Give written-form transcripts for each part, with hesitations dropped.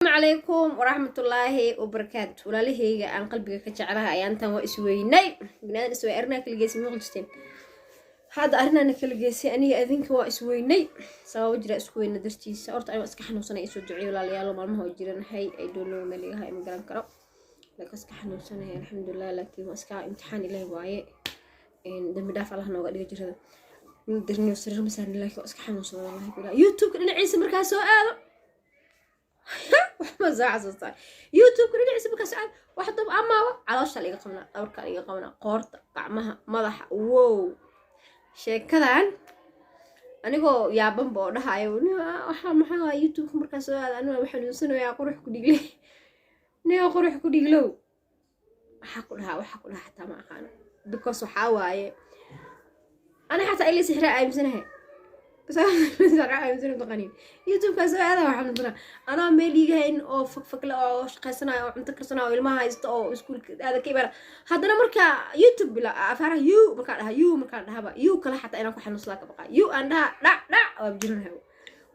Calaykum waraxmatullaahi wabarakaatu. Walaalahayga aan qalbiga ka jeclaha, ayaantan waa isweynay. Biniaadan iswey, arrinaa kala geysay maqli jirteen. Hadda arrinaana kala geysay, aniga adinka waa isweynay. Sababo jira isku weyna dartiisa. Horta aniga iska xanuunsanay, isoo duceeyo, walaalayaalo. Maalmaha oo jiranahay, ay doonoo meel iga hay ma garan karo, laakiin iska xanuunsanahay, alxamdulilah. Laakiin waa iska imtixaan Ilaahi waaye, dambi dhaaf Allah nooga dhiga. Jirada dirniyo sariir ma saarni, laakiin waa iska xanuunsada, wallahi bilaa. YouTube-ka dhinaciisa markaa soo aado, waxma soo xasuustaa. YouTube-ka dhinaciisa markaa soo aado, wax dab amaaba caloosha la iga qabnaa, dhabarka la iga qabnaa, qoorta, gacmaha, madaxa. Wow, sheekadan anigoo yaabanba oo dhahayo, waxaa maxaa YouTube-ka markaa soo aada, aniga xanuunsanayaa. Qurux ku dhigle, nigo qurux ku dhiglow, waxaa ku dhahaa, waxaa ku dhahaa xataa ma aqaano, because waxaa waaye ani xataa ila sixraa aaminsanahay, aaminsan taqaaniin. YouTube-kaa soo aada, waa xanuunsana, anaa meel iigahayn oo fagfagle oo shaqaysanayo oo cunto karsanayo oo ilmaha haysto oo iskuulka aada ka imaana. Haddana markaa YouTube bila afaaraha u markaa dhaha, u markaa dhahaba u kale, xataa inaan ku xanuunsadaa ka baqa. U aan dhaha, dhac dhac waa jiranahay.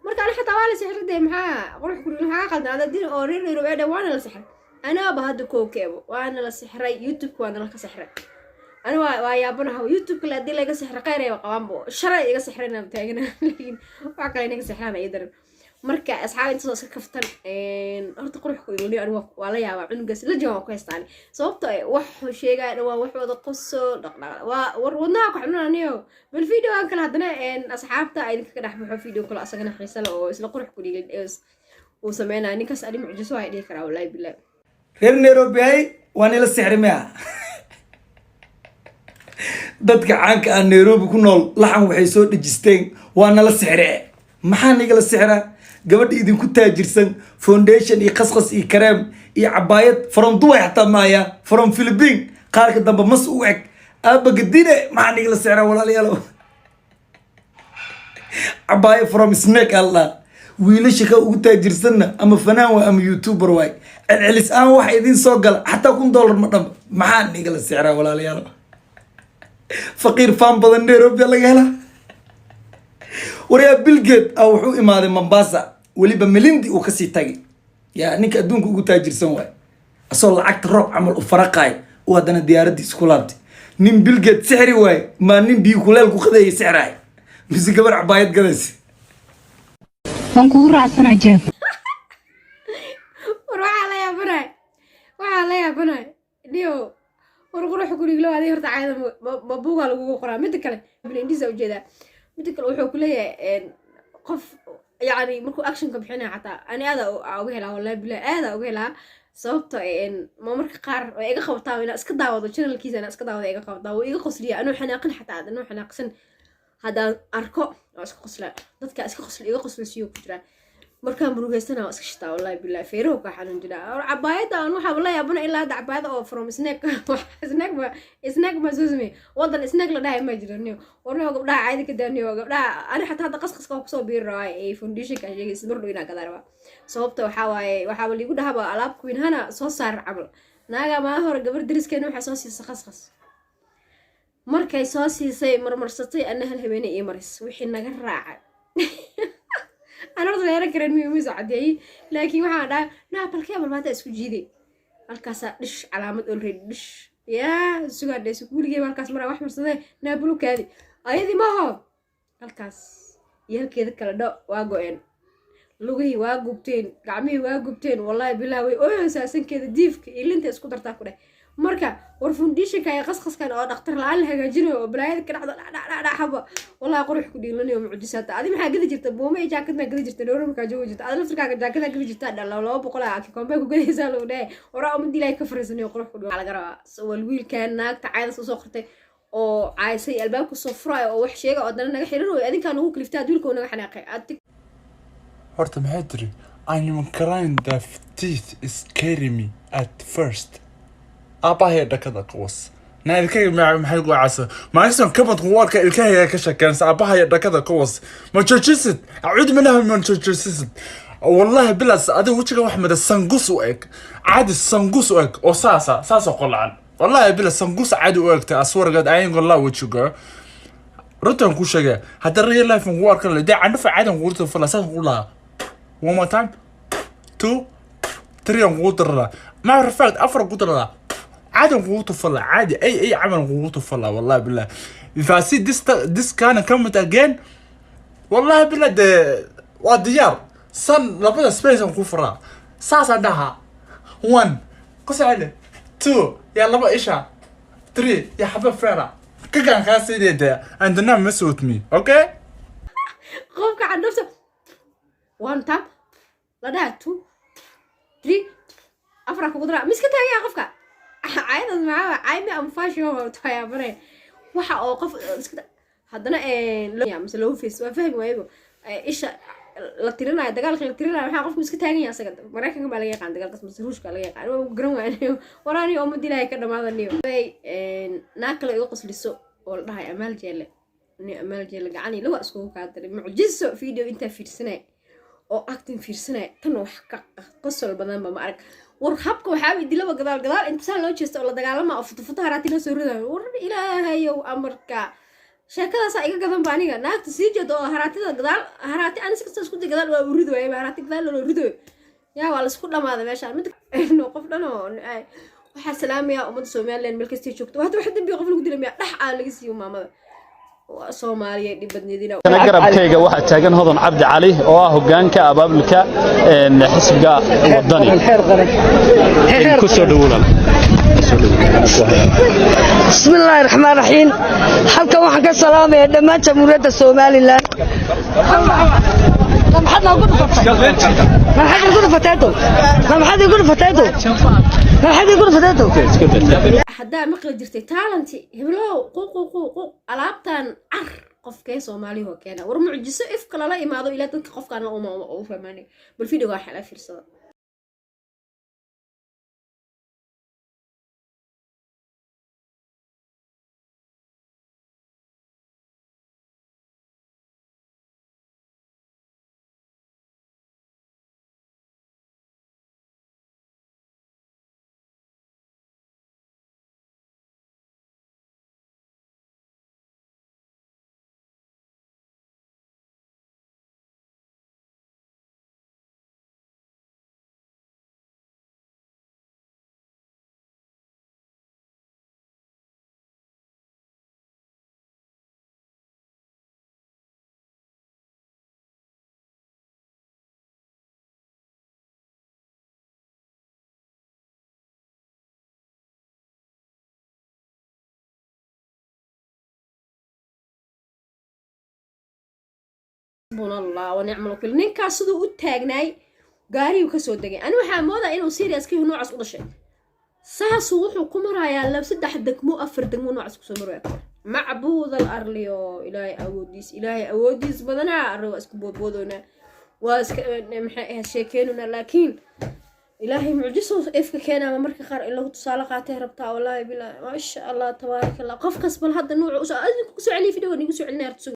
Marka ani xataa waa la sixray dee. Maxaa qurux ku maxaa qaldan adadin oo reer Nairobi ee waana la sixray. Anaaba hadda kookeebo waana la sixray, YouTube-ka waana la ka sixray. Ani waa yaabanaha, YouTube kale haddii laga sixray khayr ayba qabaanbo, shalay iga sixrayna taagana, laakiin wax kale inaga sixraan iyo daran. Marka asxaab, inta soo iska kaftan. Horta qurux ku iwali, anigu waa la yaabaa cunugaas la jawaab ku haystaan, sababto wax sheegaya dhan waa wax wada qoso dhaqdhaq, waa war wadnaha ku xanuunaniyo. Bal video-an kale haddana, asxaabta idinka ka dhex baxo, video kale asagana xiise leh oo isla qurux ku dhigay uu sameynaya ninkaas. Ani mucjiso ay dhihi karaa, wallahi billahi. Reer Nairobi hay, waa nila sixri miya? Dadka caanka ah Nairobi ku nool laxan waxay soo dhejisteen, "Waa nala sixre." Maxaa nigala sixraa? Gabadha idinku taajirsan, foundation iyo qasqas iyo kareem iyo cabaayad from Dubai, xataa maaya, from Philippine, qaarka dambe mas u eg aaba gadine. Maxaa nigala sixraa, walaalayaalo? Cabaayo from snake allah. Wiilasha ka ugu taajirsanna ama fanaan waay ama YouTuber waay. Celcelis aan wax idin soo gala xataa $1000 ma dhamba. Maxaa nigala sixraa, walaalayaalo? Faqiir faan badan Nairobi laga helaa. Waryaa, Bill Gates ah wuxuu imaaday Mombasa, weliba Melindi uu kasii tagay. Yaa ninka adduunka ugu taajirsan waay, asoo lacagta roob camal u faraqaay uu haddana diyaaradiisa ku laabtay. Nin Bill Gates sixri waay, maa nin biyo kuleel ku qadeeyay sixraay, mise gabar cabaayad gadaysa? Waan kugu raacsanaa, Jeef. War waxaa la yaabanay, waxaa la yaabanay niyo. War qurux guriglo, adi horta caayada ma buugaa lagugu qoraa? Midda kale indhiisa ujeedaa. Midda kale wuxuu kuleeyahay qof, yacni markuu actionka bixinaya xataa ani aada uga helaa, wallahi bilahi aada uga helaa. Sababta ma marka qaar way iga qabataa inaa iska daawado channelkiisa, inaa iska daawado iga qabataa. Wuu iga qosliya anuu xanaaqin, xataa anuu xanaaqsan haddaan arko waa iska qoslaa. Dadka iska qosli iga qoslisiyo ku jiraa. Markaan murugeystana waa iska shitaa, wallahi bilahi feerahu kaa xanuun jiraa. Cabaayadda aan waxaa la yaabana ilaa hadda cabaayada oo from snake, snake ma, snake ma soo sameeyey? Wadan snake la dhahay ma jiro niyo. Warniyo, gabdhaha caadi ka daaniyo gabdhaha. Ani xataa hadda qasqaska waa kusoo biiri rabaa ee foundationka sheegaysa mar dhow inaa gadaa rabaa. Sababta waxaa waaye, waxaaba liigu dhahaba alaab queen hana soo saar camal. Naaga maa hore gabar dariskeena waxay soo siisay qasqas. Markay soo siisay, marmarsatay, ana hal habeenay ii maris wixii naga raacay. Aan horta leeran karen miyuu soo cadeeyey, laakiin waxaan dhahay naa balkee bal maanta isku jiiday. Halkaasaa dhish calaamad already dhish yaa sugaa dhees weligey halkaas maraa wax marsadee naa bulukaadi ayadii maaho. Halkaas iyo halkeeda kale dho waa go-een, lugihii waa gubteen, gacmihii waa gubteen, wallahi bilah way ooyeysaa, sankeeda diifka iyo linta isku dartaa ku dheh. Marka war foundationka iyo qasqaskan oo dhaktar la-aan la hagaajinayo oo balaayada ka dhacdo dhacdhacdhacaba, wallahi qurux ku dhiilanayo mucjisaata. Adi maxaa gadi jirta? Buume iyo jaakad maa gadi jirta? Dhowro markaa joogi jirta, adi laftirkaaga jaakadaa gadi jirta, dhala 200 aa kikombay ku gadaysaa lagu dhahay. Waraa umad Ilaahay ka fariisanayo qurux ku dhiil laga rabaa. Wal wiilkan naagta caydas usoo qortay oo caysay, albaabka soo furaayo oo wax sheega oo haddana naga xiran way. Adinkaa nagu kaliftaa, wiilka uu naga xanaaqay aad. Horta maxay tiri? I'm crying, the teeth is scary me at first. Aabbahay dhakada qawas naa ilkahayga maxay ku casa maalintan kabad kugu arka, ilkahayga ka sheekeynaysa. Aabbahay dhakada qawas, ma joojisid? Acuudu billahi, ma joojisid? Wallahi bilas, adiga wejiga wax mada sangus u eg, caadi sangus u eg oo saasa saasoo qolacan. Wallahi bilas, sangus caadi u egtay aswargaad ayin. Wallah wejiga runtaan kuu sheegaya, hadda real life aan kugu arkan dee candhafa caadan kugu tafala saas kugu lahaa. One more time, two. Three aan kugu daralaa, matter of fact afar kugu daralaa. Caadi aan kugu tufalaa, caadi ay camal aan kugu tufalaa. Wallahi billah, if I see this kind of comment again, wallahi billah, dee waa diyaar. San labada space aan ku furaa, saasaan dhahaa: one ku socole, two yaa laba isha, three yaa xaba feera kagaan kaa siinaya dee. And do not mess with me, okay? Qofka candhufta one tap la dhaha, two, three, afar kugu daraa, miska taagaya qofka cayadaas. Maxaa caymi am fashion tayaabare waxa oo qof iska haddana mise low face waa fahmi waayo. Isha la tirinayo, dagaalka la tirinayo, maxaa qofku iska taagan yahay? Asaga Maraykanka baa laga yaqaan dagaalkaas mise Ruushka laga yaqaan? Waa garan waaniyo waraaniyo ummad Ilaahay ka dhamaadaniyo. Naag kale iga qosliso oo la dhahay Amaal Jeele, ni Amaal Jeele gacan iyo lawa iskugu kaa diray. Mucjiso video intaa fiirsanay oo acting fiirsanay, tan wax ka qosol badanba ma arag. War habka waxaaba dilaba gadaal gadaal intisaan loo jeesta oo la dagaalama oo futufuto haraati loo soo ridayo. War Ilaahayow, amarka sheekadaasaa iga gadan ba aniga. Naagta sii jeeda oo haraatida gadaal haraati, ani si kasta isku day gadaal waa u ridi waayaba, haraati gadaal loo ridoy yaa waa laisku dhamaaday meeshaan. Mid qof dhan oo waxaa salaamaya ummadda Somaliland meel kastay joogto. Hadda wax dambiga qof lagu dilay miyaa dhex aa laga siiyo maamada Soomaaliya dhib badneedina. Garabkayga waxaa taagan Hodan Cabdi Cali oo ah hogaanka abaabulka xisbiga Wadani. Kusoo dhawow. Bismillaahi raxmaan raxiim. Halkan waxaan ka salaamayaa dhammaan Jamhuuriyadda Somaliland. Maxaad noogu dhufatay? Maxaad igu dhufatay dow? Maxaad igu dhufatay dow? Maxaad igu dhufatay dow? Haddaa maqli jirtay talenti heblow ququququ alaabtan car qofkee Soomaalihu keena. War mucjiso ifka lala imaado ilaa dadka qofkaan uma u fahmaanay. Bal videoga waxaa la fiirsada. Xasbuna Allah wa nicmal wakiil. Ninkaas siduu u taagnaay gaariyuu kasoo degay, ani waxaa moodaa inuu serious ka yahay. Noocaas u dhashay saasuu wuxuu ku marayaa lab, saddex degmo, afar degmo noocaas kusoo maraya. Macbuud al arliyo, Ilaahay awoodiis, Ilaahay awoodiis badanaa. Arri waa isku boodboodoonaa, waa iska maxay ahayd sheekeynunaa, laakiin Ilaahay mucjiso ifka keenaama marka qaar in lagu tusaale qaatay rabtaa. Wallaahi bilaa, maasha Allah, tabaaraka Allah. Qofkas bal hadda nuuca usoo adinku kusoo celiya videoga, nigu soo celinaya.